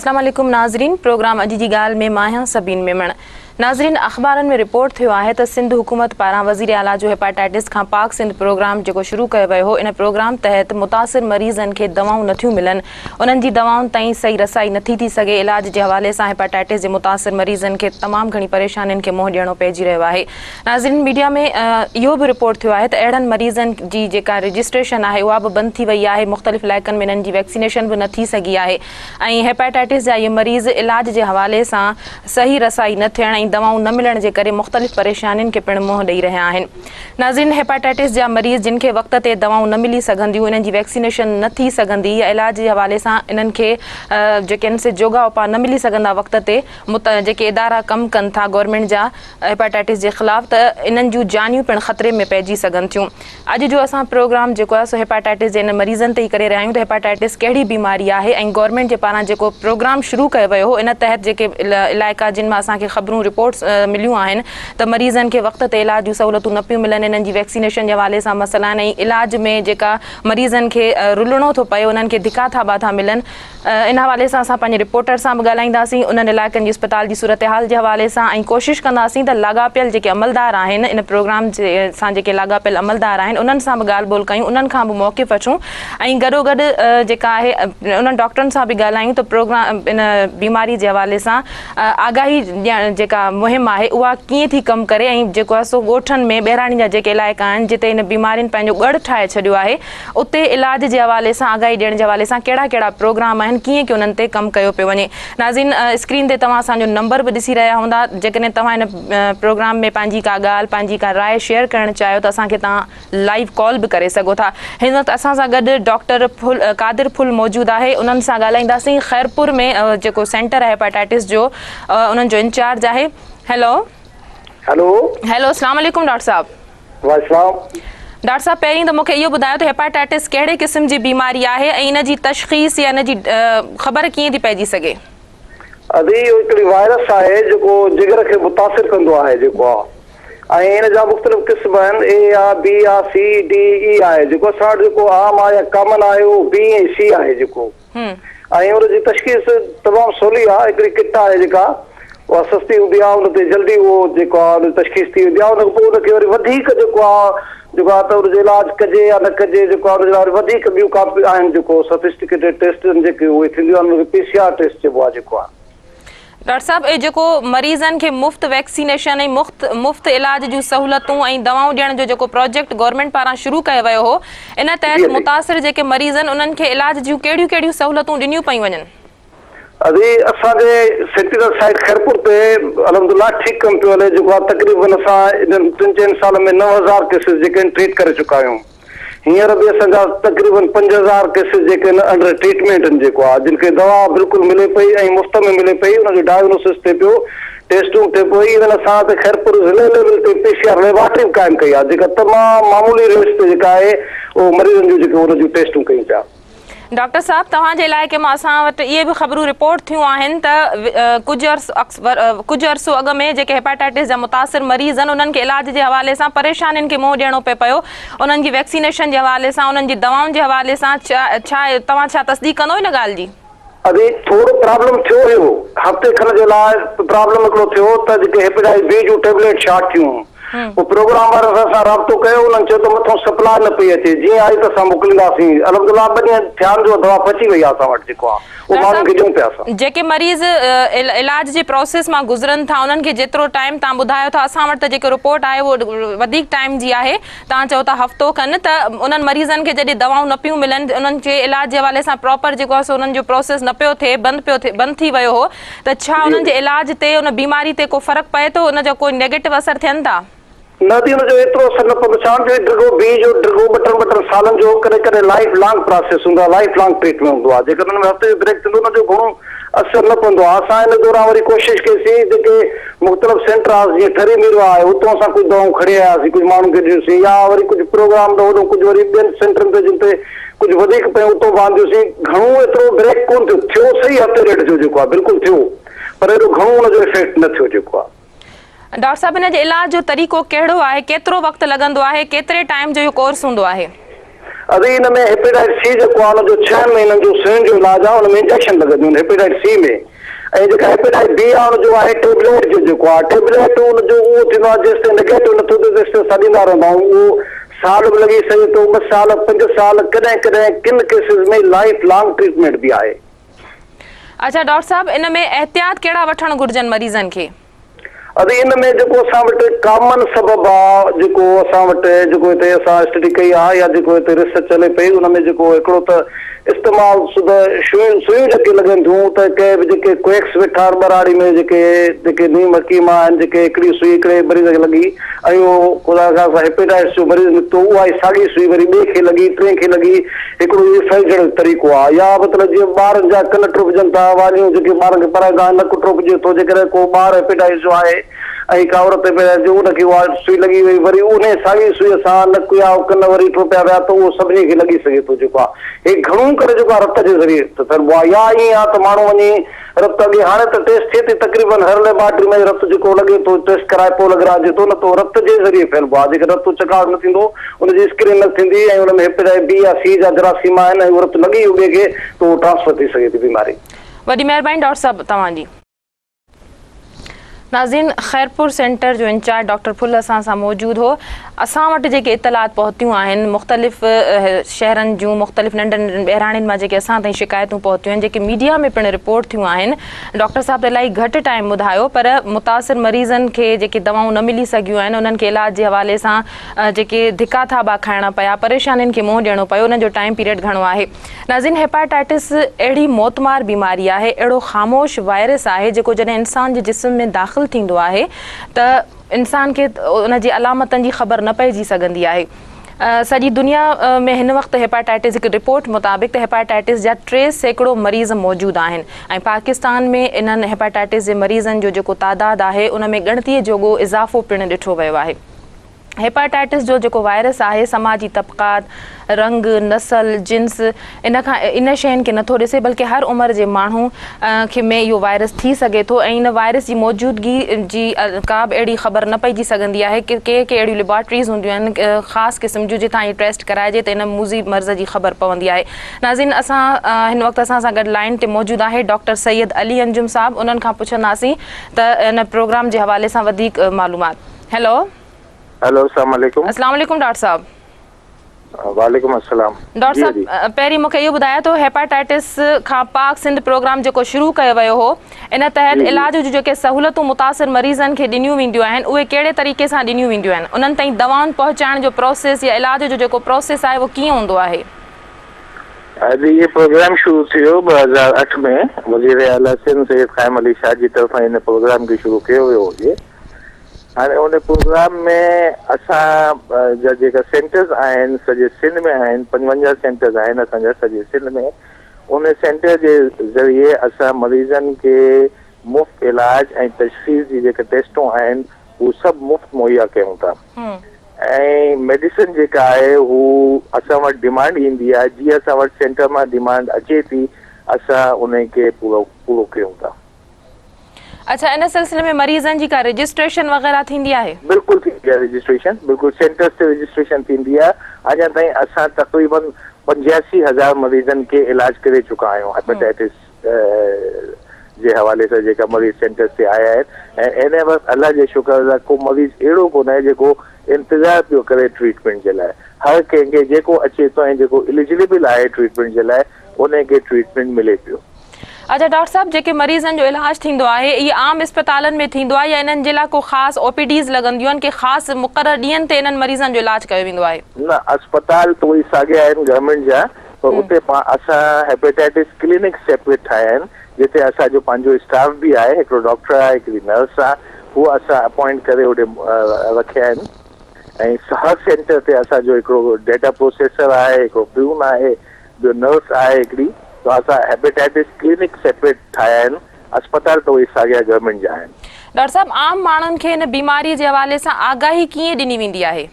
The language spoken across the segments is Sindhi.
اسلام عليڪم ناظرين پروگرام اڄ جي ڳالهه ۾ مان آهيان سبين ميمڻ ناظرين اخبارن ۾ رپورٽ ٿيو آهي ته سنڌ حڪومت پاران وزير اعليٰ جو هيپاٽائٽس کان پاڪ سنڌ پروگرام جيڪو شروع ڪيو ويو هو ان پروگرام تحت متاثر مريضن کي دوائون نٿيون ملن انهن جي دوائن تائين صحيح رسائي نٿي ٿي سگهي علاج جي حوالي سان هيپاٽائٽس جي متاثر مريضن کي تمام گهڻي پريشانين کي منهن ڏيڻو پئجي رهيو آهي ناظرين ميڊيا ۾ اهو به رپورٽ ٿيو آهي ته اهڙن مريضن جي جيڪا رجسٽريشن آهي اها به بند ٿي وئي آهي مختلف علائقن ۾ انهن جي ويڪسينيشن به نه ٿي سگهي آهي ۽ هيپاٽائٽس جا اهي مريض علاج جي حوالي سان صحيح رسائي نه ٿيڻ ۽ دوائون نه ملڻ جي ڪري مختلف پريشانين کي پڻ منهن ڏئي رهيا آهن. ناظرين هيپاٽائٽس جا مريض جن کي وقت تي دوائون نه ملي سگهنديون انهن جي ويڪسينيشن نه ٿي سگهندي يا علاج جي حوالي سان انهن کي جيڪي آهن سي جوڳا اپاء نه ملي سگهندا وقت تي جيڪي ادارا ڪم ڪن ٿا گورنمينٽ جا هيپاٽائٽس جي خلاف ته انهن جون جانيون پڻ خطري ۾ پئجي سگهن ٿيون. اڄ جو اسان پروگرام جيڪو آهي سو هيپاٽائٽس جي انهن مريضن تي ئي ڪري رهيا آهيون ته هيپاٽائٽس ڪهڙي بيماري آهي ۽ گورنمينٽ جي پاران جيڪو پروگرام شروع ڪيو ويو هو ان تحت جيڪي علائقا جن مان اسان کي خبرون رپورٽس مليون آهن ته مريضن کي وقت تي علاج جون سهولتون نه پيون ملن انهن جي ويڪسينيشن جي حوالي سان مسئلا آهن ۽ علاج ۾ جيڪا مريضن کي رلڻو ٿو پئي انهن کي ڌڪا ٿاٻا ٿا ملن ان حوالي سان اسان پنهنجي رپورٽر سان به ڳالهائينداسين انهن علائقن جي اسپتال جي صورتحال جي حوالي سان ۽ ڪوشش ڪنداسين ته لاڳاپيل جيڪي عملدار آهن ان پروگرام سان جيڪي لاڳاپيل عملدار آهن انهن سان به ڳالهه ٻولهه ڪيون انهن کان به موقف وٺون ۽ گڏوگڏ جيڪا آهي انهن ڊاڪٽرن سان به ڳالهايون ته پروگرام ان بيماري جي حوالي سان آگاهي ڏيڻ جيڪا مهم آهي اها ڪيئن ٿي ڪم ڪري ۽ جيڪو آهي سو ڳوٺن ۾ ٻهراڙين جا جيڪي علائقا آهن جتي ان بيمارين پنهنجو ڳڙهه ٺاهي ڇڏيو آهي اتي علاج جي حوالي سان آگاهي ڏيڻ جي حوالي سان ڪهڙا ڪهڙا پروگرام آهن ڪيئن ڪيئن انهن تي ڪم ڪيو پيو وڃي ناظرين اسڪرين تي توهان اسان جو نمبر به ڏسي رهيا هوندا جيڪڏهن توهان هن پروگرام ۾ پنهنجي ڪا ڳالهه پنهنجي ڪا راء شيئر ڪرڻ چاهيو ته اسان کي توهان لائيو ڪال به ڪري سگهو ٿا هن وقت اسان سان گڏ ڊاڪٽر ڦل قادر ڦل موجود آهي انهن سان ڳالهائينداسين خيرپور ۾ جيڪو سينٽر آهي هيپاٽائٽس جو انهن جو انچارج آهي هيلو هيلو هيلو السلام عليڪم ڊاڪٽر صاحب وعليڪم السلام. ڊاڪٽر صاحب پهرين ته مون کي اهو ٻڌايو ته هيپاٽائٽس ڪهڙي قسم جي بيماري آهي ۽ ان جي تشخيص يا ان جي خبر ڪيئن ٿي پئجي سگهي؟ ادي اهو هڪڙي وائرس آهي جيڪو جگر کي متاثر ڪندو آهي جيڪو آ ۽ ان جا مختلف قسم آهن اي آ بي آ سي ڊي اي آهي جيڪو اسان وٽ جيڪو عام آ يا ڪامن آهي اهو بي ۽ سي آهي جيڪو ۽ ان جي تشخيص تمام سولي آهي هڪڙي ڪٽ آهي جيڪا اها سستي هوندي آهي ان تي جلدي اهو جيڪو آهي ان جي تشخيص ٿي ويندي آهي ان کان پوء ان کي وري وڌيڪ جيڪو آهي جيڪو آهي ته ان جو علاج ڪجي يا نه ڪجي جيڪو آهي ان جي لاء وري وڌيڪ ٻيون ڪافي آهن جيڪو سفسٽيڪيٽيڊ ٽيسٽ آهن جيڪي اهي ٿينديون آهن ان کي پي سي آر ٽيسٽ چئبو آهي جيڪو آهي. ڊاڪٽر صاحب اهي جيڪو مريضن کي مفت ويڪسينيشن ۽ مفت مفت علاج جون سهولتون ۽ دوائون ڏيڻ جو جيڪو پروجيڪٽ گورنمينٽ پاران شروع ڪيو ويو هو ان تحت متاثر جيڪي مريض آهن انهن کي علاج جون ڪهڙيون ڪهڙيون سهولتون ڏنيون پيون وڃن؟ ادي اسان جي سينٽينل سائيٽ خيرپور تي الحمدلله ٺيڪ ڪم پيو هلي جيڪو آهي تقريبن اسان انهن ٽن چئن سالن ۾ 9000 ڪيسز جيڪي آهن ٽريٽ ڪري چڪا آهيون. هينئر به اسان جا تقريبن 5000 ڪيسز جيڪي آهن انڊر ٽريٽمينٽ آهن جيڪو آهي جن کي دوا بلڪل ملي پئي ۽ مفت ۾ ملي پئي ان جو ڊائگنوسس ٿئي پيو ٽيسٽون ٿئي پيو ايون اسان ته خيرپور ضلعي ليول تي پي سي آر ليبارٽري به قائم ڪئي آهي جيڪا تمام معمولي ريٽس تي جيڪا آهي اهو مريضن جون جيڪي ان جون ٽيسٽون ڪيون پيا. ڊاڪٽر صاحب توهان جي علائقي مان اسان وٽ اهي به خبرون رپورٽ ٿيون آهن ته ڪجهه ڪجهه عرصو اڳ ۾ جيڪي هيپاٽائٽس جا متاثر مريض آهن انهن کي علاج جي حوالي سان پريشانين کي منهن ڏيڻو پئي پيو انهن جي ويڪسينيشن جي حوالي سان انهن جي دوائن جي حوالي سان ڇا توهان ڇا تصديق ڪندو ان ڳالهه جي؟ ادي ٿورو پرابلم ٿيو هيو هفتي کن جي لاء پرابلم هڪڙو ٿيو ته جيڪي هيپاٽائٽس بي جون ٽيبليٽ شارٽ ٿيون پوء پروگرام وارن سان اسان رابطو ڪيو انهن چيو ته مٿون سپلاء نه پئي اچي جيئن آئي ته اسان موڪلينداسين الحمدلله ٻه ڏينهن ٿيا آهن جو دوا پهچي وئي آهي اسان وٽ جيڪو آهي اهو ماڻهن کي ڏيون پيا اسان. جيڪي مريض علاج جي پروسيس مان گذرن ٿا انهن کي جيترو ٽائيم توهان ٻڌايو ٿا اسان وٽ ته جيڪو رپورٽ آهي اهو وڌيڪ ٽائيم جي آهي توهان چئو ٿا هفتو کن ته انهن مريضن کي جڏهن دوائون نه پيون ملن انهن کي علاج جي حوالي سان پراپر جيڪو آهي سو انهن جو پروسيس نه پيو ٿئي بند پيو ٿئي بند ٿي ويو هو ته ڇا انهن جي علاج تي ان بيماري تي ڪو فرق پئي ٿو ان جا ڪو نيگيٽو اثر ٿين ٿا؟ نه ادي ان جو ايترو اثر نه پوندو ڇاڪاڻ جو هي ڊگهو بي جو ڊگهو ٻه ٽن ٻه ٽن سالن جو ڪڏهن ڪڏهن لائيف لانگ پراسيس هوندو آهي لائيف لانگ ٽريٽمينٽ هوندو آهي جيڪڏهن ان ۾ هفتي جو بريڪ ٿيندو ان جو گهڻو اثر نه پوندو آهي اسان ان دوران وري ڪوشش ڪئي سين جيڪي مختلف سينٽر آهي جيئن ٺري ميرواهه آهي اتو اسان ڪجهه دوائون کڻي آياسين ڪجهه ماڻهن کي ڏنيون سين يا وري ڪجهه پروگرام ته هوڏو ڪجهه وري ٻين سينٽرن تي جن تي ڪجهه وڌيڪ پيون اتو به آنديون سين گهڻو ايترو بريڪ ڪونه ٿيو ٿيو صحيح هفتي ڏيڍ جو جيڪو آهي بلڪل ٿيو پر ايڏو گهڻو ان جو افيڪٽ نه ٿيو جيڪو آهي. ڊاڪٽر صاحب ان جي علاج جو طريقو ڪهڙو آهي ڪيترو وقت لڳندو آهي ڪيتري ٽائيم جو اهو ڪورس هوندو آهي. ادي ان ۾ هيپيٽائٽس سي جيڪو آهي ان جو ڇهن مهينن جو سوئين جو علاج آهي ان ۾ انجيڪشن لڳنديون آهن هيپيٽائٽس سي ۾ ۽ جيڪا هيپيٽائٽس بي آهي ان جو آهي ٽيبليٽ جو جيڪو آهي ٽيبليٽ ان جو اهو ٿيندو آهي جيستائين نگيٽو نٿو ٿئي تيستائين اسان ڏيندا رهندا آهيون اهو سال به لڳي سگهي ٿو ٻه سال پنج سال ڪڏهن ڪڏهن ڪن ڪيسز ۾ لائف لانگ ٽريٽمينٽ به آهي. اڇا ڊاڪٽر صاحب ان ۾ احتياط ڪهڙا وٺڻ گهرجن مريضن کي؟ ادي ان ۾ جيڪو اسان وٽ ڪامن سبب آ جيڪو اسان وٽ جيڪو هتي اسان اسٽڊي ڪئي آ يا جيڪو هتي ريسرچ هلي پئي ان ۾ جيڪو هڪڙو ته استعمال شده شيون سوئيون جيڪي لڳن ٿيون ته ڪنهن به جيڪي ڪوئڪس ويٺا آهن ٻهراڙي ۾ جيڪي جيڪي نيم حڪيم آهن جيڪي هڪڙي سوئي هڪڙي مريض کي لڳي ۽ اهو خدا نخواسته هيپيٽائٽس جو مريض نڪتو اها ئي ساڳي سوئي وري ٻئي کي لڳي ٽئين کي لڳي هڪڙو اهو ڦهلجڻ جو طريقو آهي يا مطلب جيئن ٻارن جا ڪن ٽوپجن ٿا، واليون جيڪي ٻارن کي پرائيندا آهن، نڪ ٽوپجي ٿو، جيڪڏهن ڪو ٻار هيپيٽائٽس جو آهي ۽ ڪا عورت هيپيٽائٽس جو ان کي اها سوئي لڳي وئي وري انهي ساڳي سوئي سان نڪ يا ڪن وري ٽوپيا ويا ته اهو سڀني کي لڳي سگهي ٿو جيڪو آهي هي گهڻو ڪري جيڪو آهي رت جي ذريعي ڦهلبو آهي يا ائين آهي ته ماڻهو وڃي رت اڳي هاڻي ته ٽيسٽ ٿئي ٿي تقريبن هر ليبارٽري ۾ رت جيڪو لڳي ٿو ٽيسٽ ڪرائي پوء لڳرائجي ٿو نه ته رت جي ذريعي ڦهلبو آهي جيڪڏهن رت چڪاس نه ٿيندو ان جي اسڪرين نه ٿيندي ۽ ان ۾ هيپيٽائٽس بي يا سي جا جراثيم آهن ۽ اهو رت لڳي ويو ٻئي کي ته اهو ٽرانسفر ٿي سگهي ٿي بيماري. وڏي مهرباني ڊاڪٽر صاحب توهان جي. ناظرين خيرپور سينٽر جو انچارج ڊاڪٽر ڦل اسان سان موجود هو اسان وٽ جيڪي اطلاعات پهتيون آهن مختلف شهرن جون مختلف ننڍن ننڍن ٻهراڙين مان جيڪي اسان تائين شڪايتون پهتيون آهن جيڪي ميڊيا ۾ پڻ رپورٽ ٿيون آهن ڊاڪٽر صاحب ته الاهي گهٽ ٽائيم ٻڌايو پر متاثر مريضن کي جيڪي دوائون نه ملي سگهيون آهن انهن کي علاج جي حوالي سان جيڪي ڌڪا ٿاٻا کائڻا پيا پريشانين کي منهن ڏيڻو پيو انهن جو ٽائيم پيريڊ گهڻو آهي ناظرين هيپاٽائٽس اهڙي موتمار بيماري آهي اهڙو خاموش وائرس آهي جيڪو جڏهن انسان جي جسم ۾ داخل ٿيندو آهي ته انسان کي ان جي علامتن جي خبر نه پئجي سگهندي آهي سڄي دنيا ۾ هن وقت هيپاٽائٽس هڪ رپورٽ مطابق ته هيپاٽائٽس جا 3% مريض موجود آهن ۽ پاڪستان ۾ انهن هيپاٽائٽس جي مريضن جو جيڪو تعداد آهي ان ۾ ڳڻتي جوڳو اضافو پڻ ڏٺو ويو آهي. هيپاٽائٽس جو جيڪو وائرس آهي سماجي طبقات، رنگ، نسل، جنس ان کان ان شين کي نٿو ڏسي بلڪه هر عمر جي ماڻهو کي ۾ اهو وائرس ٿي سگهي ٿو ۽ ان وائرس جي موجودگي جي ڪا به اهڙي خبر نه پئجي سگهندي آهي ڪي ڪي اهڙيون ليبارٽريز هونديون آهن خاص قسم جون جتان اهي ٽيسٽ ڪرائجي ته ان موذي مرض جي خبر پوندي آهي ناظرين اسان هن وقت اسان سان گڏ لائين تي موجود آهي ڊاڪٽر سيد علي انجم صاحب انهن کان پڇنداسين ته ان پروگرام جي حوالي سان وڌيڪ معلومات. هيلو. هيلو السلام عليڪم. السلام عليڪم ڊاڪٽر صاحب. وعليڪم السلام. ڊاڪٽر صاحب پهرين مونکي اهو ٻڌايو ته هيپاٽائٽس کان پاڪ سنڌ پروگرام جيڪو شروع ڪيو ويو هو ان تحت علاج جون جيڪي سهولتون متاثر مريضن کي ڏنيون وينديون آهن اهي ڪهڙي طريقي سان ڏنيون وينديون آهن انهن تائين دوائن پهچائڻ جو پروسيس يا علاج جو جيڪو پروسيس آهي اهو ڪيئن هوندو آهي. جي هي پروگرام شروع ٿيو 2008 ۾ وزير اعليٰ سنڌ سيد قائم علي شاهه جي طرفان هن پروگرام کي شروع ڪيو ويو هجي. هاڻي ان پروگرام ۾ اسان جا جيڪا سينٽرز آهن سڄي سنڌ ۾ آهن 55 سينٽرز آهن اسان جا سڄي سنڌ ۾ ان سينٽر جي ذريعي اسان مريضن کي مفت علاج ۽ تشخيص جي جيڪا ٽيسٽون آهن هو سڀ مفت مهيا ڪيون ٿا ۽ ميڊيسن جيڪا آهي هو اسان وٽ ڊيمانڊ ايندي آهي جيئن اسان وٽ سينٽر مان ڊيمانڊ اچي ٿي اسان ان کي پورو پورو ڪيون ٿا. اڇا ان سلسلي ۾ مريضن جي ڪا رجسٽريشن وغيره ٿيندي آهي؟ بلڪل ٿيندي آهي رجسٽريشن بلڪل سينٽرز تي رجسٽريشن ٿيندي آهي اڃا تائين اسان تقريبن 85 هزار مريضن کي علاج ڪري چڪا آهيون هيپاٽائٽس جي حوالي سان جيڪا مريض سينٽرز تي آيا آهن ۽ ان وقت الله جي شڪر سان ڪو مريض اهڙو ڪونهي جيڪو انتظار پيو ڪري ٽريٽمينٽ جي لاء هر ڪنهن کي جيڪو اچي ٿو ۽ جيڪو اليجليبل آهي ٽريٽمينٽ جي لاء انهي کي ٽريٽمينٽ ملي پيو. اڇا ڊاڪٽر صاحب جيڪي مريضن جو علاج ٿيندو آهي اهي عام اسپتالن ۾ ٿيندو آهي يا انهن جي لاء ڪو خاص او پي ڊيز لڳنديون آهن ڪي خاص مقرر ڏينهن تي انهن مريضن جو علاج ڪيو ويندو آهي؟ نه اسپتال ته اهي ساڳيا آهن گورنمينٽ جا پر اتي اسان هيپيٽائٽس ڪلينڪ سيپريٽ ٺاهيا آهن جتي اسان جو پنهنجو اسٽاف به آهي هڪڙو ڊاڪٽر آهي هڪڙي نرس آهي هو اسان اپوائنٽ ڪري هوڏي رکيا آهن ۽ هر سينٽر تي اسان جو هڪڙو ڊيٽا پروسيسر آهي هڪڙو پيون آهي ٻيو نرس آهي هڪڙي ته اسان هيپيٽائٽس ڪلينڪ سيپريٽ ٺاهيا آهن اسپتال ته اهي ساڳيا گورنمينٽ جا آهن. ڊاڪٽر صاحب عام ماڻهن کي هن بيماري جي حوالي سان آگاهي ڪيئن ڏني ويندي آهي؟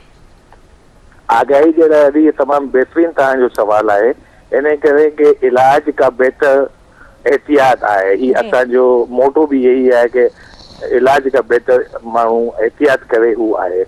آگاهي جي لاء ادي تمام بهترين توهان جو سوال آهي انهي ڪري ڪي علاج کا بهتر احتياط آهي هي اسان جو موٽو به يهي آهي ڪي علاج کا بهتر ماڻهو احتياط ڪري هو آهي.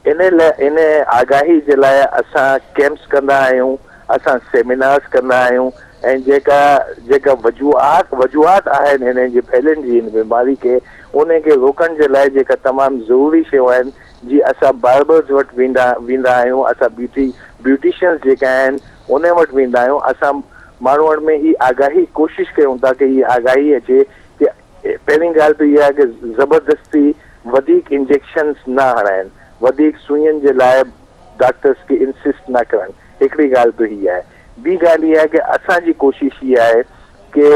ان لاء ان آگاهي جي لاء اسان ڪيمپس ڪندا آهيون، اسان سيمينارز ڪندا آهيون ۽ جيڪا جيڪا وجوهات وجوهات آهن هن جي ڦهلڻ جي هن بيماري کي ان کي روڪڻ جي لاء جيڪا تمام ضروري شيون آهن جي اسان باربرز وٽ ويندا ويندا آهيون اسان بيوٽي بيوٽيشنز جيڪا آهن ان وٽ ويندا آهيون اسان ماڻهن ۾ هي آگاهي ڪوشش ڪيون ٿا ڪي هي آگاهي اچي ڪي پهرين ڳالهه ته اها آهي ڪي زبردستي وڌيڪ انجيڪشنز نه هڻائن وڌيڪ سوئين جي لاء ڊاڪٽرز کي انسسٽ نه ڪرن هڪڙي ڳالهه ته هي آهي ٻي ڳالهه اها آهي ڪي اسان جي ڪوشش هي آهي ڪي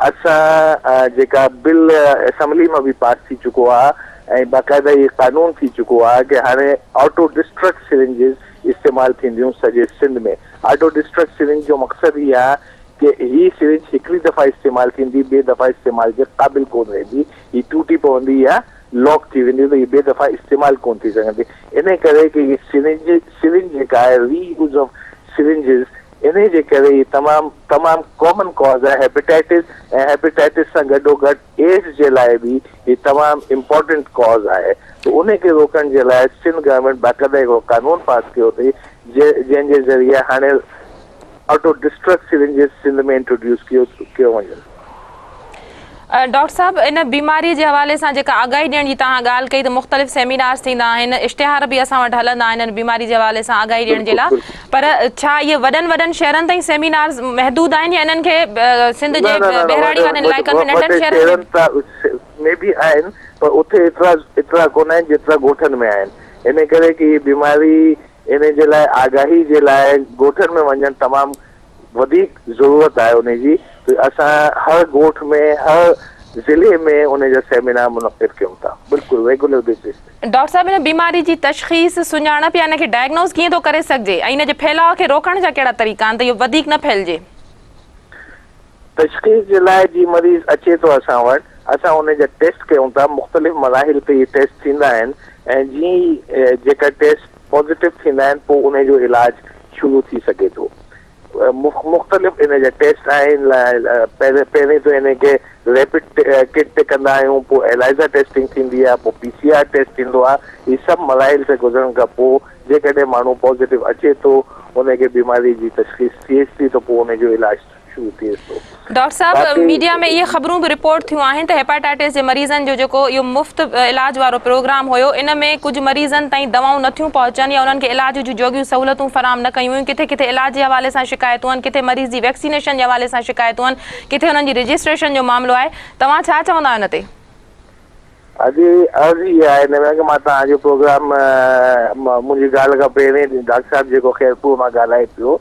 اسان جيڪا بل اسيمبلي مان به پاس ٿي چڪو آهي ۽ باقاعده هي قانون ٿي چڪو آهي ڪي هاڻي آٽو ڊسٽرڪٽ سرنجز استعمال ٿينديون سڄي سنڌ ۾ آٽو ڊسٽرڪٽ سرنج جو مقصد هي آهي ڪي هي سرنج هڪڙي دفعا استعمال ٿيندي ٻي دفعا استعمال جي قابل ڪون رهندي هي ٽوٽي پوندي يا لاڪ ٿي ويندي ته هي ٻئي دفعا استعمال ڪونه ٿي سگهندي انهي ڪري ڪي هي سرنج سرنج جيڪا آهي ري يوز آف سرنجز انهي جي ڪري هي تمام تمام ڪامن ڪاز آهي هيپيٽائٽس ۽ هيپيٽائٽس سان گڏو گڏ ايڊز جي لاء به هي تمام امپارٽنٽ ڪاز آهي ته انهي کي روڪڻ جي لاء سنڌ گورنمينٽ باقاعده هڪڙو قانون پاس ڪيو اٿئي جنهن جي ذريعي هاڻي auto district syringes Sindh ۾ introduce ڪيو ڪيو وڃن. ڊاڪٽر صاحب ان بيماري جي حوالي سان جيڪا آگاهي ڏيڻ جي توهان ڳالهه ڪئي ته مختلف سيمينارز ٿيندا آهن اشتهار به اسان وٽ هلندا آهن ان بيماري جي حوالي سان آگاهي ڏيڻ جي لاء پر ڇا اهي وڏن وڏن شهرن تائين سيمينارز محدود آهن يا انهن کي سنڌ جي ٻهراڙي وارن علائقن ۾ ننڍن شهرن ۾ به آهن پر اتي ايترا ايترا ڪونه آهن جيترا ڳوٺن ۾ آهن ان ڪري ڪي هي بيماري انهي جي لاء آگاهي جي لاء ڳوٺن ۾ وڃڻ تمام وڌيڪ ضرورت آهي انهي جي ته اسان هر ڳوٺ ۾ هر ضلعي ۾ انهي جا سيمينار منعقد ڪيون ٿا بلڪل ريگولر بيسس تي. ڊاڪٽر صاحب ان بيماري جي تشخيص، سڃاڻپ يا ان کي ڊائگنوز ڪيئن ٿو ڪري سگهجي ۽ ان جي ڦهلاء کي روڪڻ جا ڪهڙا طريقا آهن ته اهو وڌيڪ نه ڦهلجي؟ تشخيص جي لاء جي مريض اچي ٿو اسان وٽ اسان ان جا ٽيسٽ ڪيون ٿا مختلف مراحل تي اهي ٽيسٽ ٿيندا آهن ۽ جيئن ئي جيڪا ٽيسٽ پازيٽو ٿيندا آهن پوء ان جو علاج شروع ٿي سگهي ٿو مختلف ان جا ٽيسٽ آهن پهرين ته ان کي ريپڊ ڪٽ تي ڪندا آهيون پوء ايلائزا ٽيسٽنگ ٿيندي آهي پوء پي سي آر ٽيسٽ ٿيندو آهي هي سڀ مراحل سان گذرڻ کان پوء جيڪڏهن ماڻهو پازيٽو اچي ٿو ان کي بيماري جي تشخيص ٿئي ٿي ته پوء ان جو علاج شروع ٿئي ٿو. ڊاڪٽر صاحب ميڊيا ۾ اهي خبرون به رپورٽ ٿيون آهن ته هيپاٽائٽس جي مريضن جو جيڪو اهو مفت علاج وارو پروگرام هيو ان ۾ ڪجهه مريضن تائين دوائون نٿيون پهچن يا انهن کي علاج جون جوڳيون سهولتون فراهم نه ڪيون ويون ڪٿي ڪٿي علاج جي حوالي سان شڪايتون آهن ڪٿي مريض جي ويڪسينيشن جي حوالي سان شڪايتون آهن ڪٿي انهن جي رجسٽريشن جو معاملو آهي توهان ڇا چوندا آهيو ان تي؟ ادي عرض هي آهي ان ۾ ڪه مان توهان جو پروگرام منهنجي ڳالهه کان پهرين ڊاڪٽر صاحب جيڪو خيرپور مان ڳالهائي پيو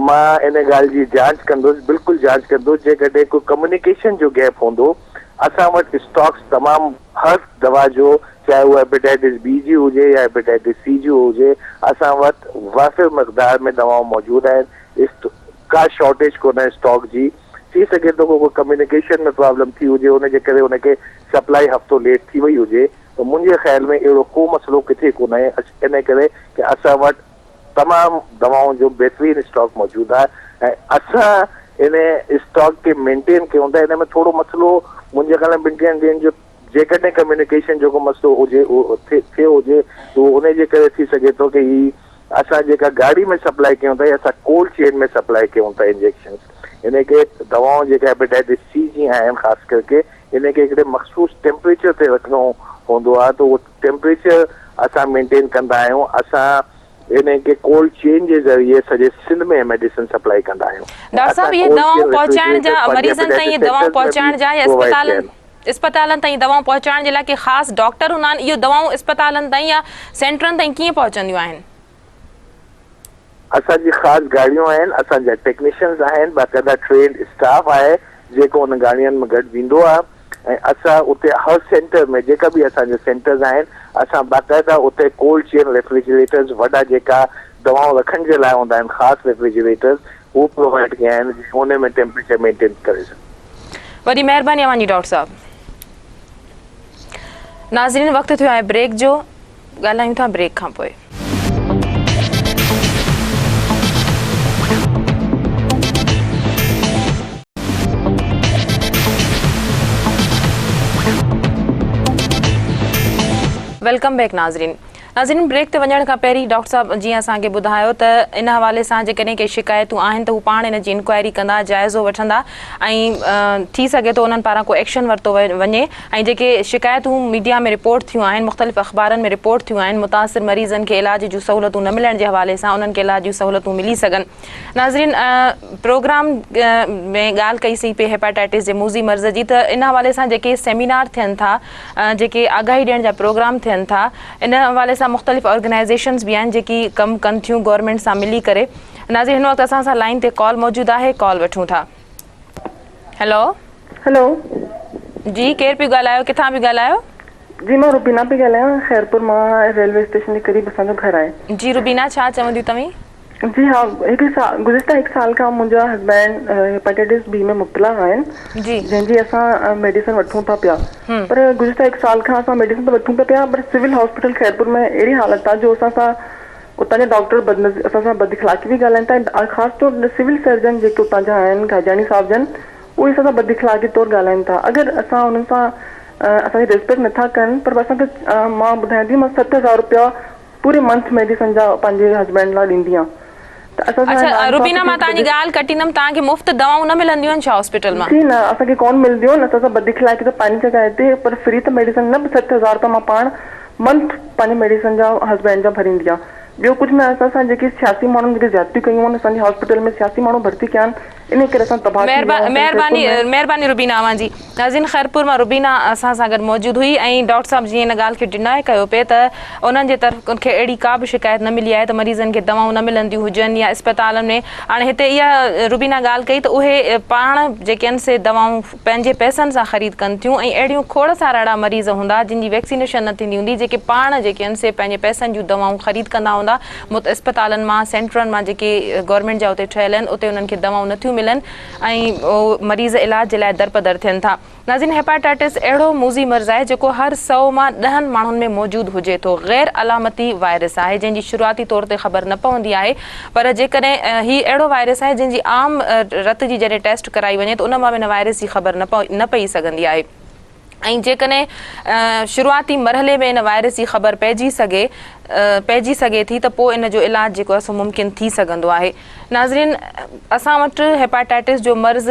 مان ان ڳالهه جي جانچ ڪندس، بلڪل جانچ ڪندس، جيڪڏهن ڪو ڪميونيڪيشن جو گيپ هوندو، اسان وٽ اسٽاڪس تمام هر دوا جو چاهي اها هيپيٽائٽس بي جي هجي يا هيپيٽائٽس سي جي هجي، اسان وٽ وافر مقدار ۾ دوائون موجود آهن، ڪا شارٽيج ڪونهي اسٽاڪ جي، ٿي سگهي ٿو ڪو ڪميونيڪيشن ۾ پرابلم ٿي هجي ان جي ڪري ان کي سپلائي هفتو ليٽ ٿي وئي هجي ته منهنجي خيال ۾ اهڙو ڪو مسئلو ڪٿي ڪونهي ان ڪري ڪي اسان وٽ تمام دوائن جو بهترين اسٽاڪ موجود آهي ۽ اسان ان اسٽاڪ کي مينٽين ڪيون ٿا ان ۾ ٿورو مسئلو منهنجي خيال ۾ ٻن ٽن ڏينهن جو جيڪڏهن ڪميونيڪيشن جو ڪو مسئلو هجي ٿيو هجي ته اهو ان جي ڪري ٿي سگهي ٿو ڪي هي اسان جيڪا گاڙي ۾ سپلائي ڪيون ٿا اسان ڪولڊ چين ۾ سپلائي ڪيون ٿا انجيڪشنس ان کي دوائون جيڪا هيپيٽائٽس سي جي آهن خاص ڪرڪي ان کي هڪڙي مخصوص ٽيمپريچر تي رکڻو هوندو آهي ته اهو ٽيمپريچر اسان مينٽين ڪندا آهيون، اسان انهن کي ڪولڊ چين جي ذريعي سڄي سنڌ ۾ ميڊيسن سپلائي ڪندا آهيون ۽ ڊاڪٽر اسان صاحب اهي ڪولڊ دوائون چين پهچائڻ ريفريجريٽر جا پنهنجي مريضن تائين اهي هيپيٽائٽس دوائون سينٽرز ۾ پهچائڻ به جا يا پرووائيڊ ڪيا اسپتالن آهن. اسپتالن تائين دوائون پهچائڻ جي لاء ڪي خاص ڊاڪٽر هوندا آهن اهي دوائون اسپتالن تائين يا سينٽرن تائين ڪيئن پهچنديون آهن؟ اسان جي خاص گاڏيون آهن، اسان جا ٽيڪنيشنز آهن، باقاعده ٽرينڊ اسٽاف آهي جيڪو ان گاڏين ۾ گڏ ويندو آهي ۽ اسان اتي هر سينٽر ۾ جيڪا به اسان جا سينٽرز آهن اسان باقاعده اتي ڪولڊ چين ريفريجريٽرز وڏا جيڪا دوائون رکڻ جي لاء هوندا آهن خاص ريفريجريٽرز هو پرووائيڊ ڪيا آهن ان ۾ ٽيمپريچر مينٽين ڪري سگهون. وڏي مهرباني اوهان جي ڊاڪٽر صاحب. ناظرين وقت ٿيو آهي بريڪ جو. ڳالهايون ٿا بريڪ کان پوء. Welcome back ناظرين. ناظرين بريڪ تي وڃڻ کان پهرين ڊاڪٽر صاحب جيئن اسان کي ٻڌايو ته ان حوالي سان جيڪڏهن ڪي شڪايتون آهن ته هو پاڻ ان جي انڪوائري ڪندا، جائزو وٺندا ۽ ٿي سگهي ٿو انهن پاران ڪو ايڪشن ورتو وڃي ۽ جيڪي شڪايتون ميڊيا ۾ رپورٽ ٿيون آهن، مختلف اخبارن ۾ رپورٽ ٿيون آهن، متاثر مريضن کي علاج جون سهولتون نه ملڻ جي حوالي سان انهن کي علاج جون سهولتون ملي سگهن. ناظرين پروگرام ۾ ڳالهه ڪئي سين پي هيپاٽائٽس جي موذي مرض جي ته ان حوالي سان جيڪي سيمينار ٿين ٿا جيڪي آگاهي ڏيڻ جا پروگرام ٿين ٿا ان حوالي سان مختلف آرگنائيزيشنز به آهن جيڪي ڪم ڪن ٿيون گورنمينٽ سان ملي ڪري. ناظرين هن وقت اسان سان لائين تي ڪال موجود آهي ڪال وٺون ٿا. هيلو. هيلو. جي ڪير پيو ڳالهايو ڪٿان پيو ڳالهايو؟ جي مان روبينا پئي ڳالهايان خيرپور مان ريلوي اسٽيشن جي قريب اسان جو گهر آهي. جي روبينا ڇا چونديون توهين؟ جي ها هڪ سال گذشته هڪ سال کان منهنجا هسبينڊ هيپاٽائٽس بي ۾ مبتلا آهن جنهن جي اسان ميڊيسن وٺون ٿا پيا پر گذشته هڪ سال کان اسان ميڊيسن ته وٺون ٿا پيا پر سول هاسپيٽل خيرپور ۾ اهڙي حالت آهي جو اسان سان اتان جا ڊاڪٽر بد اسان سان بد اخلاقي به ڳالهائن ٿا ۽ خاص طور سول سرجن جيڪي اتان جا آهن گاجاڻي صاحب جن اهي اسان سان بد اخلاقي طور ڳالهائن ٿا اگر اسان انهن سان اسان جي ريسپيڪٽ نٿا ڪن پر اسان کي مان ٻڌايان ٿي مان 7000 روپيا پوري منٿ ميڊيسن جا پنهنجي هسبينڊ لاء ڏيندي آهيان ته اسان سان اڇا ناانصافي روبينا ٿي مان توهان جي ٿي ڳالهه ڪٽيندم توهان کي مفت دوائون نه ملنديون آهن ڇا هاسپيٽل مان؟ جي نه اسان کي ڪون ملنديون آهن اسان سان بداخلاقي ته پنهنجي جڳهه تي پر فري ته ميڊيسن نه 7000 روپيا مان پاڻ منٿ پنهنجي ميڊيسن جا هسبينڊ جا ڀريندي آهيان ٻيو ڪجهه نه اسان سان جيڪي سياسي ماڻهن جيڪي زيادتيون ڪيون آهن اسان جي هاسپيٽل ۾ سياسي ماڻهو ڀرتي ڪيا آهن انهي ڪري اسان تباهه ٿي ويا آهيون اسان جي مهرباني خيرپور ۾. مهرباني روبينا اوهان جي. ناظرين خيرپور مان روبينا اسان سان گڏ موجود هئي ۽ ڊاڪٽر صاحب جيئن ان ڳالهه کي ڊناء ڪيو پئي ته انهن جي طرف کي اهڙي ڪا به شڪايت نه ملي آهي ته مريضن کي دوائون نه ملنديون هجن يا اسپتالن ۾ هاڻي هتي اها روبينا ڳالهه ڪئي ته اهي پاڻ جيڪي آهن سي دوائون پنهنجي پئسن سان خريد ڪن ٿيون ۽ اهڙيون کوڙ سارا اهڙا مريض هوندا جن جي ويڪسينيشن نه ٿيندي هوندي جيڪي پاڻ جيڪي آهن سي پنهنجي پئسن جون دوائون خريد ڪندا هوندا اسپتالن مان سينٽرن مان جيڪي گورنمينٽ جا اتي ٺهيل آهن اتي انهن کي دوائون نٿيون ملن ۽ مريض علاج جي لاء درپدر ٿين ٿا. ناظرين هيپاٽائٽس اهڙو موذي مرض آهي جيڪو هر سئو مان ڏهن ماڻهن ۾ موجود هجي ٿو. غير علامتي وائرس آهي جنهن جي شروعاتي طور تي خبر نه پوندي آهي پر جيڪڏهن هي اهڙو وائرس آهي جنهن جي عام رت جي جڏهن ٽيسٽ ڪرائي وڃي ته ان مان به ان وائرس جي خبر نه پئي سگهندي آهي. ۽ جيڪڏهن شروعاتي مرحلي ۾ ان وائرس جي خبر پئجي سگهي پئجي سگهي ٿي ته پوء ان جو علاج جيڪو آهي سو ممڪن ٿي سگهندو آهي. ناظرين اسان وٽ هيپاٽائٽس جو مرض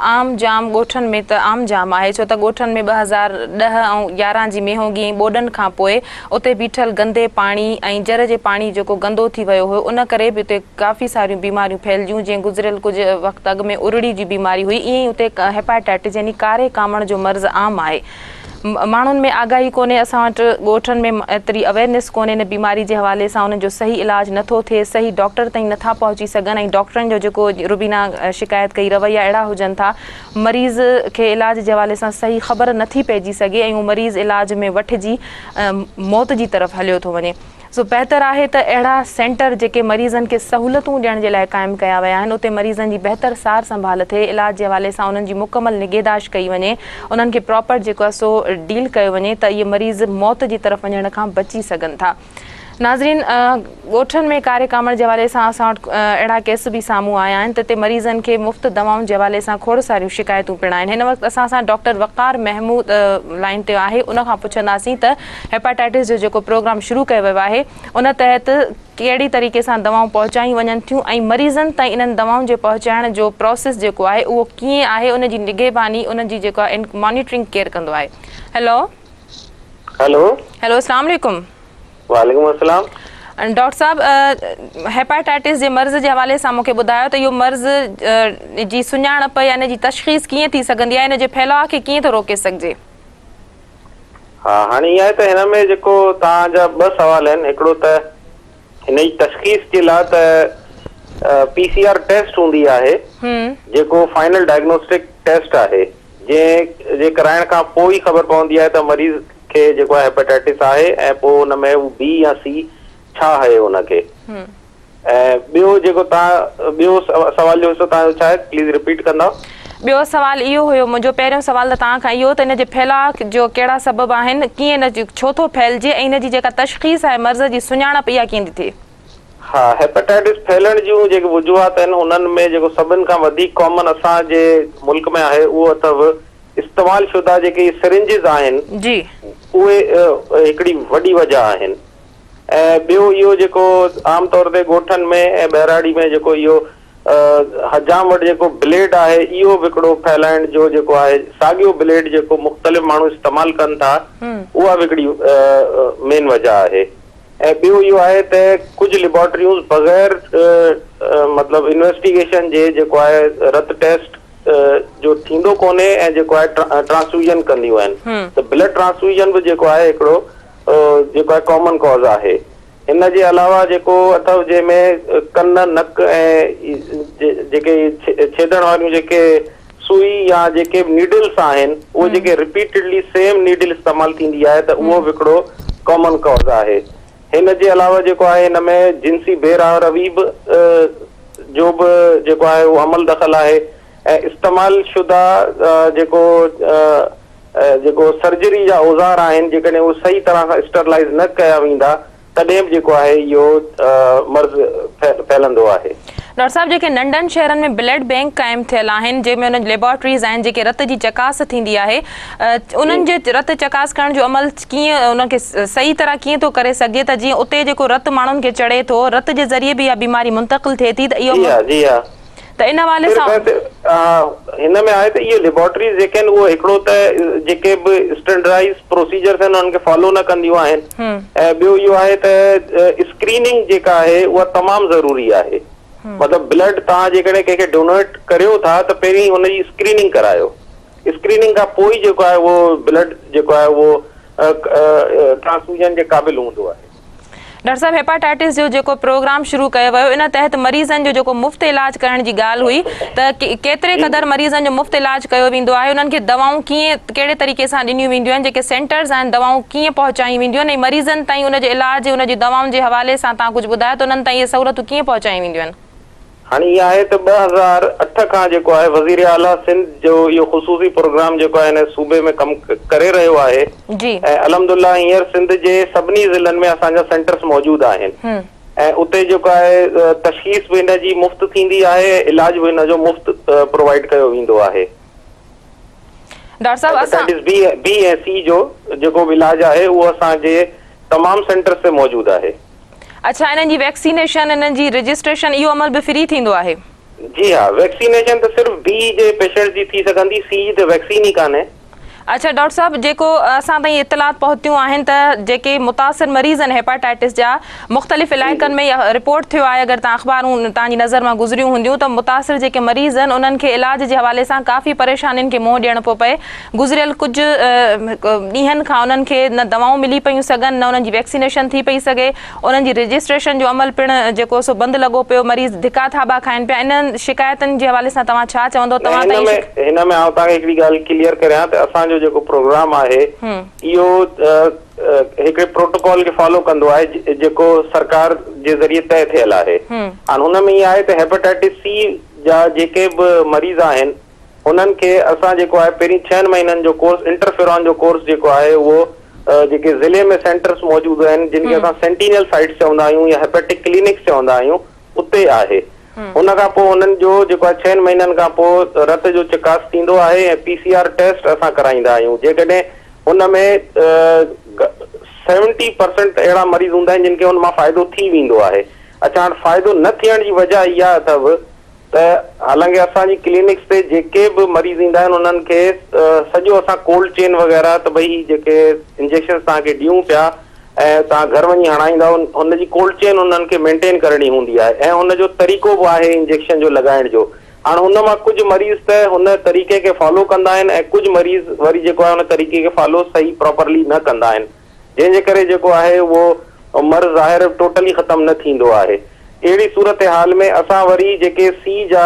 عام جام ڳوٺن ۾ ته عام جام آهي ڇو ته ڳوٺن ۾ 2010 ۽ 11 جي مينهوڳي ۽ ٻوڏن کان پوء اتي بيٺل گندي پاڻي ۽ جر جي پاڻي جيڪو گندو ٿي ويو هيو ان ڪري به اتي ڪافي ساريون بيماريون ڦهلجيون، جيئن گذريل ڪجهه وقت اڳ ۾ ارڙي جي بيماري هئي، ائين ئي اتي هيپاٽائٽس يعني ڪاري ڪامڻ جو مرض عام آهي. ماڻهن ۾ آگاهي ڪونهي، اسان وٽ ڳوٺن ۾ ايتري اويئرنيس ڪونهي ان بيماري جي حوالي سان، انهن جو صحيح علاج نٿو ٿئي، صحيح ڊاڪٽر تائين نٿا پهچي سگهن ۽ ڊاڪٽرن جو جيڪو روبينا شڪايت ڪئي رويا اهڙا هجن ٿا، مريض کي علاج جي حوالي سان صحيح خبر نٿي پئجي سگهي ۽ اهو مريض علاج ۾ وٺجي موت جي طرف هليو ٿو وڃي. سو بهتر آهي ته اهڙا سينٽر جيڪي مريضن کي سهولتون ڏيڻ جي لاء قائم ڪيا ويا آهن اتي مريضن جي بهتر سار سنڀال ٿئي علاج جي حوالي سان انهن جي مڪمل نگهداشت ڪئي وڃي انهن کي پراپر جيڪو آهي سو ڊيل ڪيو وڃي ته اهي مريض موت جي طرف وڃڻ کان بچي سگهن ٿا. ناظرين ڳوٺن ۾ ڪاري ڪامڻ جي حوالي سان اسان وٽ اهڙا ڪيس به سامهون آيا آهن ته اتي مريضن کي مفت دوائن جي حوالي سان کوڙ ساريون شڪايتون پڻ آهن هن وقت اسان سان ڊاڪٽر وقار محمود لائين تي آهي ان کان پڇنداسين ته هيپاٽائٽس جو جيڪو پروگرام شروع ڪيو ويو آهي ان تحت ڪهڙي طريقي سان دوائون پهچايون وڃن ٿيون ۽ مريضن تائين انهن دوائن جي پهچائڻ جو پروسيس جيڪو آهي اهو ڪيئن آهي ان جي نگهباني ان جي جيڪو آهي مانيٽرنگ ڪير ڪندو آهي هيلو. هيلو. هيلو اسلام عليڪم. وعليڪم السلام. ڊاڪٽر صاحب هيپاٽائٽس جي مرض جي حوالي سان مونکي ٻڌايو ته اهو مرض جي سڃاڻپ يا ان جي تشخيص ڪيئن ٿي سگهندي آهي ان جي ڦهلاء کي ڪيئن ٿو روڪي سگهجي. ها هاڻي ائين آهي ته هن ۾ جيڪو توهان جا ٻه سوال آهن هڪڙو ته هن جي تشخيص جي لاء ته پي سي آر ٽيسٽ هوندي آهي جيڪو فائنل ڊائگنوسٽڪ ٽيسٽ آهي جنهن جي ڪرائڻ کان پوء ئي خبر پوندي آهي ته مريض کي جيڪو آهي هيپاٽائٽس آهي ۽ پوء ان ۾ هو بي يا سي ڇا آهي ان کي. ۽ ٻيو جيڪو توهان ٻيو سوال جو حصو توهان جو ڇا آهي پليز رپيٽ ڪندا. ٻيو سوال اهو هيو منهنجو پهريون سوال ته توهان کان اهو ته ان جي ڦهلاء جو ڪهڙا سبب آهن ڪيئن ان ڇو ٿو ڦهلجي ۽ ان جي جيڪا تشخيص آهي مرض جي سڃاڻپ اها ڪيئن ٿي ٿئي. ها هيپاٽائٽس ڦهلڻ جون جيڪي وجوهات آهن انهن ۾ جيڪو سڀن کان وڌيڪ ڪامن اسان جي ملڪ ۾ آهي اهو اٿو استعمال شده جيڪي سرنجز آهن جي. اهي هڪڙي وڏي وجه آهن. ۽ ٻيو اهو جيڪو عام طور تي ڳوٺن ۾ ۽ ٻهراڙي ۾ جيڪو اهو حجام وٽ جيڪو بليڊ آهي اهو به هڪڙو ڦهلائڻ جو جيڪو آهي ساڳيو بليڊ جيڪو مختلف ماڻهو استعمال ڪن ٿا اها به هڪڙي مين وجه آهي ۽ ٻيو اهو آهي ته ڪجهه ليبارٽريون بغير مطلب انويسٽيگيشن جي جيڪو آهي رت ٽيسٽ جو ٿيندو ڪونهي ۽ جيڪو آهي ٽرانسفيوزن ڪنديون آهن ته بلڊ ٽرانسفيوزن به جيڪو آهي هڪڙو جيڪو آهي ڪامن ڪاز آهي. ان جي علاوه جيڪو اٿو جنهن ۾ ڪن، نڪ ۽ جيڪي ڇيدڻ واريون جيڪي سوئي يا جيڪي به نيڊلس آهن اهي جيڪي رپيٽيڊلي سيم نيڊل استعمال ٿيندي آهي ته اهو به هڪڙو ڪامن ڪاز آهي. هن جي علاوه جيڪو آهي هن ۾ جنسي بي راهه روي به جو به جيڪو آهي اهو عمل دخل آهي ۽ استعمال شده جيڪو جيڪو سرجري جا اوزار آهن جيڪڏهن اهي صحيح طرح سان اسٽرلائيز نه ڪيا ويندا تڏهن به جيڪو آهي اهو مرض ڦهلندو آهي. ڊاڪٽر صاحب جيڪي ننڍن شهرن ۾ بلڊ بينڪ قائم ٿيل آهن جنهن ۾ انهن جي ليبارٽريز آهن جيڪي رت جي چڪاس ٿيندي آهي انهن جي رت چڪاس ڪرڻ جو عمل ڪيئن انهن کي صحيح طرح ڪيئن ٿو ڪري سگهجي ته جيئن اتي جيڪو رت ماڻهن کي چڙهي ٿو رت جي ذريعي به اها بيماري منتقل ٿئي ٿي ته اهو جي ها جي ها ته ان حوالي صرف سان. ۽ صرف هن ۾ آهي ته اهي ليبارٽريز جيڪي آهن اهي هڪڙو ته جيڪي به اسٽينڊرائيز پروسيجرز آهن انهن کي فالو نه ڪنديون آهن ۽ ٻيو اهو آهي ته اسڪريننگ جيڪا آهي اها تمام ضروري آهي مطلب بلڊ توهان جيڪڏهن ڪنهن کي ڊونيٽ ڪريو ٿا ته پهرين ان جي اسڪريننگ ڪرايو اسڪريننگ کان پوء ئي جيڪو آهي اهو بلڊ جيڪو آهي اهو ٽرانسفيوزن جي قابل هوندو آهي. ڊاڪٽر صاحب هيپاٽائٽس جو جيڪو پروگرام شروع ڪيو ويو ان تحت مريضن جو جيڪو مفت علاج ڪرڻ جي ڳالهه هئي ته ڪيتري قدر مريضن جو مفت علاج ڪيو ويندو آهي انهن کي دوائون ڪيئن ڪهڙي طريقي سان ڏنيون وينديون آهن جيڪي سينٽرز آهن دوائون ڪيئن پهچايون وينديون آهن ۽ مريضن تائين ان جي علاج ان جي دوائن جي حوالي سان توهان ڪجهه ٻڌايو ته انهن تائين اهي سهولتون ڪيئن پهچايون وينديون آهن. هاڻي اها آهي ته 2008 کان جيڪو آهي وزير اعليٰ سنڌ جو اهو خصوصي پروگرام جيڪو آهي هن صوبي ۾ ڪم ڪري رهيو آهي ۽ الحمد الله هينئر سنڌ جي سڀني ضلعن ۾ اسان جا سينٽرس موجود آهن ۽ اتي جيڪو آهي تشخيص به هن جي مفت ٿيندي آهي ۽ علاج به هن جو مفت پرووائيڊ ڪيو ويندو آهي. ڊاڪٽر صاحب اسان. هيپاٽائٽس بي بي ۽ سي جو جيڪو به علاج آهي اهو اسان جي تمام سينٽرس تي موجود آهي. اڇا انهن جي ويڪسينيشن انهن جي رجسٽريشن اهو عمل به فري ٿيندو آهي؟ جي ها ويڪسينيشن ته صرف بي جي پيشنٽس جي ٿي سگهندي سي جي ته ويڪسين ئي ڪانهي. اڇا ڊاڪٽر صاحب جيڪو اسان تائين اطلاعات پهتيون آهن ته جيڪي متاثر مريض آهن هيپاٽائٽس جا مختلف علائقن ۾ رپورٽ ٿيو آهي اگر تان اخبارون تان جي نظر مان گذريون هونديون ته متاثر جيڪي مريض آهن انهن کي علاج جي حوالي سان ڪافي پريشانين کي منهن ڏيڻو پيو پئي گذريل ڪجهه ڏينهن کان انهن کي نه دوائون ملي پيون سگهن نه انهن جي ويڪسينيشن ٿي پئي سگهي انهن جي رجسٽريشن جو عمل پڻ جيڪو سو بند لڳو پيو مريض ڌڪا ٿاٻا کائن پيا انهن شڪايتن جي حوالي سان توهان ڇا چوندو نه توهان هن تائين ۾ هن ۾ آئون توهان کي هڪڙي ڳالهه ڪليئر ڪريان ته اسان جو جيڪو پروگرام آهي اهو هڪڙي پروٽوڪول کي فالو ڪندو آهي جيڪو سرڪار جي ذريعي طئي ٿيل آهي هاڻ هن ۾ ائين آهي ته هيپاٽائٽس سي جا جيڪي به مريض آهن انهن کي اسان جيڪو آهي پهرين ڇهن مهينن جو ڪورس انٽرفيران جو ڪورس جيڪو آهي اهو جيڪي ضلعي ۾ سينٽرس موجود آهن جن کي اسان سينٽينل سائيٽس چوندا آهيون يا هيپيٽڪ ڪلينڪس چوندا آهيون اتي آهي ان کان پوء انهن جو جيڪو آهي ڇهن مهينن کان پوء رت جو چڪاس ٿيندو آهي ۽ پي سي آر ٽيسٽ اسان ڪرائيندا آهيون جيڪڏهن ان ۾ سيونٽي پرسنٽ اهڙا مريض هوندا آهن جن کي ان مان فائدو ٿي ويندو آهي اڇا هاڻ فائدو نه ٿيڻ جي وجهه اها اٿو ته حالانڪه اسان جي ڪلينڪس تي جيڪي به مريض ايندا آهن انهن کي سڄو اسان ڪولڊ چين وغيره ته ڀئي هي جيڪي انجيڪشنس توهان کي ڏيون پيا ۽ توهان گهر وڃي هڻائيندؤ ان جي ڪولڊ چين انهن کي مينٽين ڪرڻي هوندي آهي ۽ ان جو طريقو به آهي انجيڪشن جو لڳائڻ جو هاڻ ان مان ڪجهه مريض ته هن طريقي کي فالو ڪندا آهن ۽ ڪجهه مريض وري جيڪو آهي ان طريقي کي فالو صحيح پراپرلي نه ڪندا آهن جنهن جي ڪري جيڪو آهي اهو مرض ظاهر ٽوٽلي ختم نه ٿيندو آهي. اهڙي صورتحال ۾ اسان وري جيڪي سي جا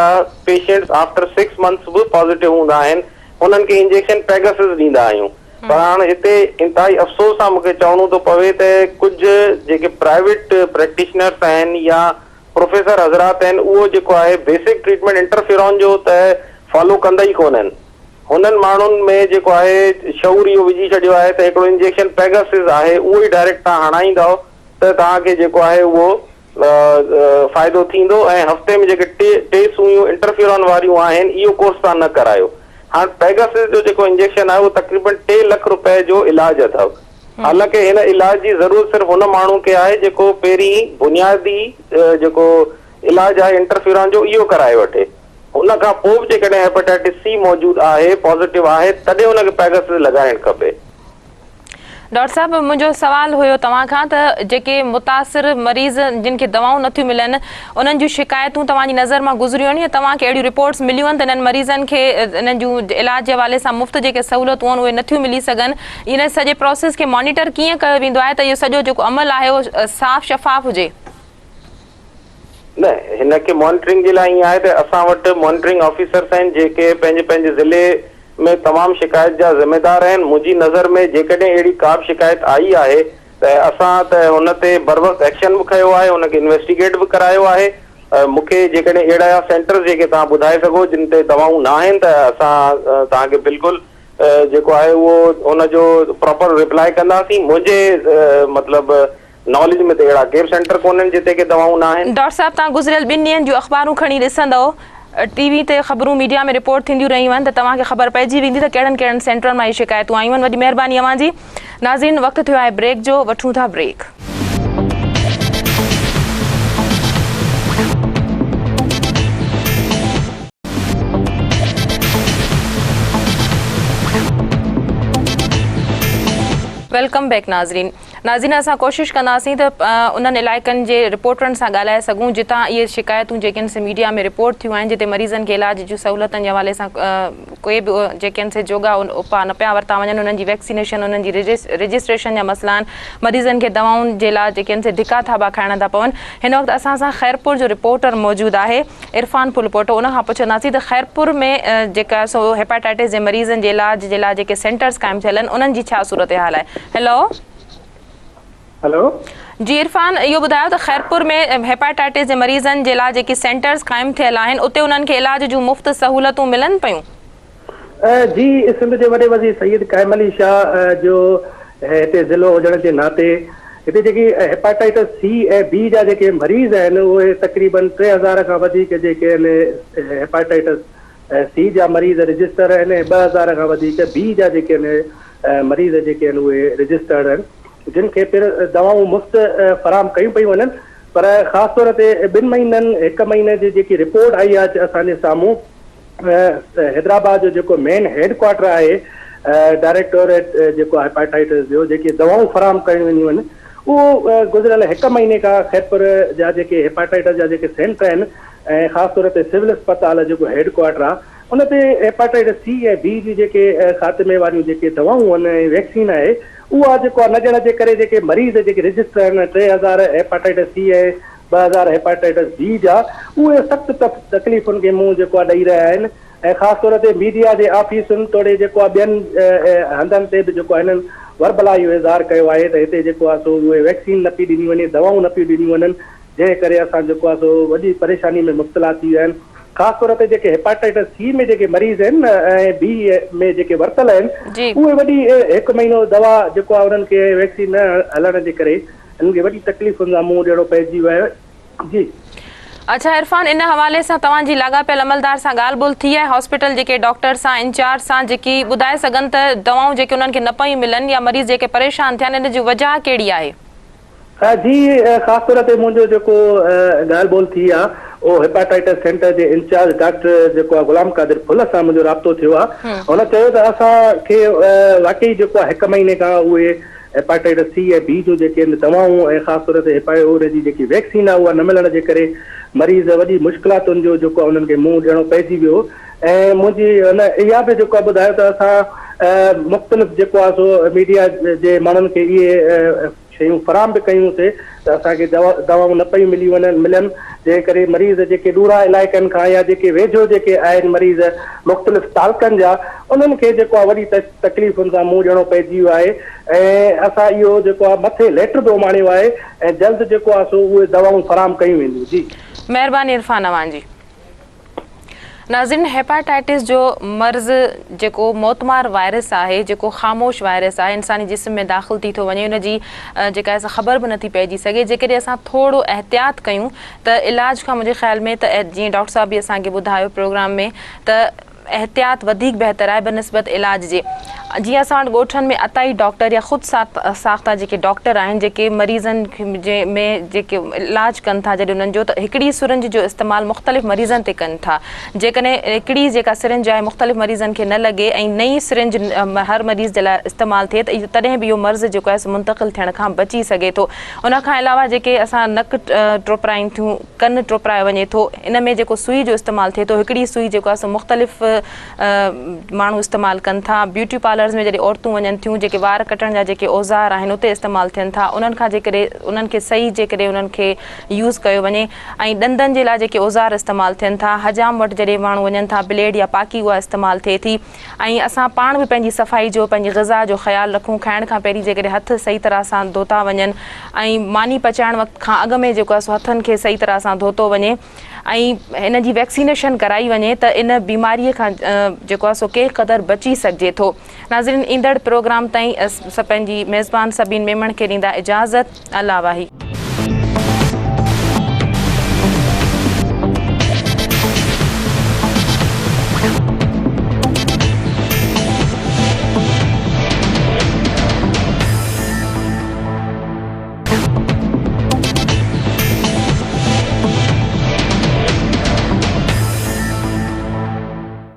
پيشنٽس آفٽر سڪس منٿس به پازيٽو هوندا آهن انهن کي انجيڪشن پيگاسس ڏيندا آهيون پر هاڻ هتي انتهائي افسوس سان مونکي چوڻو ٿو پوي ته ڪجهه جيڪي پرائيويٽ پريڪٽيشنرس آهن يا پروفيسر حضرات آهن اهو جيڪو آهي بيسڪ ٽريٽمينٽ انٽرفيرون جو ته فالو ڪندا ئي ڪونهن. هنن ماڻهن ۾ جيڪو آهي شعور اهو وجهي ڇڏيو آهي ته هڪڙو انجيڪشن پيگاسز آهي اهو ئي ڊائريڪٽ توهان هڻائيندؤ ته توهان کي جيڪو آهي اهو فائدو ٿيندو ۽ هفتي ۾ جيڪي ٽي ٽي سوئيون انٽرفيران واريون آهن اهو ڪورس توهان نه ڪرايو. هاڻ پيگاسز جو جيڪو انجيڪشن آهي اهو تقريبن ٽي لک روپيه جو علاج اٿو. حالانڪه هن علاج جي ضرورت صرف ان ماڻهو کي آهي جيڪو پهرين بنيادي جيڪو علاج آهي انٽرفيران جو اهو ڪرائي وٺي. ان کان پوء به جيڪڏهن هيپاٽائٽس سي موجود آهي، پازيٽو آهي، تڏهن ان کي پيگاسس لڳائڻ کپي. ڊاڪٽر صاحب منهنجو سوال هيو توهان کان ته جيڪي متاثر مريض جن کي دوائون نٿيون ملن انهن جون شڪايتون توهان جي نظر مان گذريون آهن يا توهان کي اهڙيون رپورٽس مليون آهن ته انهن مريضن کي انهن جون علاج جي حوالي سان مفت جيڪي سهولتون آهن اهي نٿيون ملي سگهن ان سڄي پروسيس کي مانيٽر ڪيئن ڪيو ويندو آهي ته اهو سڄو جيڪو عمل آهي اهو صاف شفاف هجي. نه هن کي مانيٽرنگ جي لاء ائين آهي ته اسان وٽ مانيٽرنگ آفيسرس آهن جيڪي پنهنجي پنهنجي ضلعي ۾ تمام شڪايت جا ذميدار آهن منهنجي نظر ۾ جيڪڏهن اهڙي ڪا به شڪايت آئي آهي ته اسان ته هن تي بروقت ايڪشن به کنيو آهي ان کي انويسٽيگيٽ به ڪرايو آهي مون کي جيڪڏهن اهڙا سينٽرز جيڪي توهان ٻڌائي سگهو جن تي دوائون نه آهن ته اسان توهان کي بلڪل جيڪو آهي اهو ان جو پراپر رپلائي ڪنداسين منهنجي مطلب ناليج ۾ ته اهڙا ڪي به سينٽر ڪونهن جتي ڪي دوائون نه آهن. ڊاڪٽر صاحب توهان گذريل ٻن ڏينهن جون اخبارون کڻي ڏسندؤ ٽي وي تي خبرون ميڊيا ۾ رپورٽ ٿينديون رهيون آهن ته توهان کي خبر پئجي ويندي ته ڪهڙن ڪهڙن سينٽرن مان اهي شڪايتون آيون آهن وڏي مهرباني اوهان جي ناظرين وقت ٿيو آهي بريڪ جو وٺون ٿا بريڪ. Welcome back ناظرين ناظرين اسان ڪوشش ڪنداسين ته انهن علائقن جي رپورٽرن سان ڳالهائي سگهون جتان اهي شڪايتون جيڪي آهن سي ميڊيا ۾ رپورٽ ٿيون آهن جتي مريضن کي علاج جون سهولتن جي حوالي سان ڪوئي به جيڪي آهن سي جوڳا اپاء نه پيا ورتا وڃن انهن جي ويڪسينيشن انهن جي رجسٽريشن جا مسئلا آهن مريضن کي دوائن جي لاء جيڪي آهن سي ڌڪا ٿاٻا کائڻا ٿا پون هن وقت اسان سان خيرپور جو رپورٽر موجود آهي عرفان ڦلپوٽو ان کان پڇنداسين ته خيرپور ۾ جيڪا سو هيپاٽائٽس جي مريضن جي علاج جي لاء جيڪي سينٽرز قائم ٿيل آهن انهن جي ڇا صورتحال آهي هيلو. هيلو. جي عرفان اهو ٻڌايو ته خيرپور ۾ هيپاٽائٽس جي مريضن جي لاء جيڪي سينٽرز قائم ٿيل آهن اتي انهن کي علاج جون مفت سهولتون ملن پيون؟ جي سنڌ جي وڏي وزير سيد قائم علي شاهه جو هتي ضلعو هجڻ جي ناتي هتي جيڪي هيپاٽائٽس سي ۽ بي جا جيڪي مريض آهن اهي تقريبن 3000 کان وڌيڪ جيڪي آهن هيپاٽائٽس سي جا مريض رجسٽر آهن ۽ 2000 کان وڌيڪ بي جا جيڪي آهن مريض جيڪي آهن اهي رجسٽرڊ آهن جن کي پڻ دوائون مفت فراهم ڪيون پيون وڃن پر خاص طور تي ٻن مهينن هڪ مهيني جي جيڪي رپورٽ آئي آهي اسان جي سامهون حيدرآباد جو جيڪو مين هيڊ ڪوارٽر آهي ڊائريڪٽوريٽ جيڪو هيپاٽائٽس جو جيڪي دوائون فراهم ڪيون وينديون آهن اهو گذريل هڪ مهيني کان خيرپور جا جيڪي هيپاٽائٽس جا جيڪي سينٽر آهن ۽ خاص طور تي سول اسپتال جيڪو هيڊ ڪوارٽر آهي ان تي هيپاٽائٽس سي ۽ بي جي جيڪي خاتمي واريون جيڪي دوائون آهن ۽ ويڪسين آهي اها جيڪو آهي نه ڏيڻ جي ڪري جيڪي مريض جيڪي رجسٽر آهن 3000 هيپاٽائٽس سي ۽ 2000 هيپاٽائٽس بي جا اهي سخت تڪليفن کي منهن جيڪو آهي ڏئي رهيا آهن ۽ خاص طور تي ميڊيا جي آفيسن توڙي جيڪو آهي ٻين هنڌن تي به جيڪو آهي هنن وربلا اهو اظهار ڪيو آهي ته هتي جيڪو آهي سو اهي ويڪسين نه پئي ڏني وڃي دوائون نه پيون ڏنيون وڃن جنهن ڪري اسان جيڪو آهي سو وڏي پريشاني ۾ مبتلا ٿي ويا آهن خاص طور تي جيڪي هيپاٽائٽس سي ۾ جيڪي مريض آهن ۽ بي ۾ جيڪي ورتل آهن اهي وڏي هڪ مهينو دوا جيڪو آهي انهن کي ويڪسين نه هلڻ جي ڪري هنن کي وڏي تڪليفن سان منهن ڏيڻو پئجي ويو آهي. جي. اڇا عرفان ان حوالي سان توهان جي لاڳاپيل عملدار سان ڳالهه ٻولهه ٿي آهي هاسپيٽل جي ڪي ڊاڪٽر سان انچارج سان جيڪي ٻڌائي سگهن ته دوائون جيڪي انهن کي نه پيون ملن يا مريض جيڪي پريشان ٿيا آهن ان جي وجهه ڪهڙي آهي؟ جي خاص طور تي منهنجو جيڪو ڳالهه ٻولهه ٿي آهي اهو هيپاٽائٽس سينٽر جي انچارج ڊاڪٽر جيڪو آهي غلام قادر ڦل سان منهنجو رابطو ٿيو آهي هن چيو ته اسان کي واقعي جيڪو آهي هڪ مهيني کان اهي هيپاٽائٽس سي ۽ بي جون جيڪي آهن دوائون ۽ خاص طور تي هيپايور جي جيڪي ويڪسين آهي اها نه ملڻ جي ڪري مريض وڏي مشڪلاتن جو جيڪو آهي انهن کي منهن ڏيڻو پئجي ويو ۽ منهنجي هن اها به جيڪو آهي ٻڌايو ته اسان مختلف جيڪو آهي سو ميڊيا جي ماڻهن کي اهي شيون فراهم به ڪيون سي ته اسان کي دوائون نه پيون ملي وڃن ملن جنهن ڪري مريض جيڪي ڏورا علائقن کان يا جيڪي ويجهو جيڪي آهن مريض مختلف تعلقن جا انهن کي جيڪو آهي وڏي تڪليفن سان منهن ڏيڻو پئجي ويو آهي ۽ اسان اهو جيڪو آهي مٿي ليٽر به اماڻيو آهي ۽ جلد جيڪو آهي سو اهي دوائون فراهم ڪيون وينديون جي. مهرباني عرفان اوهان جي. ناظرين هيپاٽائٽس جو مرض جيڪو موتمار وائرس آهي جيڪو خاموش وائرس آهي انساني جسم ۾ داخل ٿي ٿو وڃي ان جي جيڪا آهي سا خبر به نٿي پئجي سگهي جيڪڏهن اسان ٿورو احتياط ڪيون ته علاج کان منهنجي خيال ۾ ته جيئن ڊاڪٽر صاحب به اسان کي ٻڌايو پروگرام ۾ ته احتياط وڌيڪ بهتر آهي بنسبت علاج جي. جيئن اسان وٽ ڳوٺن ۾ عطائي ڊاڪٽر يا خود ساخته جيڪي ڊاڪٽر آهن جيڪي مريضن ۾ جيڪي علاج ڪن ٿا جڏهن انهن جو ته هڪڙي سرنج جو استعمال مختلف مريضن تي ڪن ٿا جيڪڏهن هڪڙي جيڪا سرنج آهي مختلف مريضن کي نه لڳي ۽ نئين سرنج هر مريض جي لاء استعمال ٿئي ته تڏهن به اهو مرض جيڪو آهي سو منتقل ٿيڻ کان بچي سگهي ٿو. ان کان علاوه جيڪي اسان نڪ ٽوپرائين ٿيون، ڪن ٽوپرايو وڃي ٿو، ان ۾ جيڪو سوئي جو استعمال ٿئي ٿو، هڪڙي سوئي جيڪو آهي سو مختلف ماڻهو استعمال ڪن ٿا. بيوٽي پارلرز ۾ جڏهن عورتون وڃن ٿيون، جيڪي وار ڪٽڻ جا جيڪي اوزار آهن اتي استعمال ٿين ٿا، انهن کان جيڪڏهن انهن کي صحيح جيڪڏهن انهن کي يوز ڪيو وڃي ۽ ڏندن جي لاء جيڪي اوزار استعمال ٿين ٿا، حجام وٽ جڏهن ماڻهو وڃن ٿا بليڊ يا پاڪي اها استعمال ٿئي ٿي. ۽ اسان پاڻ به پنهنجي صفائي جو پنهنجي غذا جو خيال رکون کائڻ کان پهرين جيڪڏهن هٿ صحيح طرح سان ڌوتا وڃن ۽ ماني پچائڻ وقت کان اڳ ۾ جيڪو آهي سو هٿن کي صحيح طرح سان ڌوتو وڃي ۽ هن جي ويڪسينيشن ڪرائي وڃي ته ان بيماري کان جيڪو آهي سو ڪي قدر بچي سگهجي ٿو. ناظرين ايندڙ پروگرام تائين پنهنجي ميزبان سبين ميمڻ کي ڏيندا اجازت الله واهي.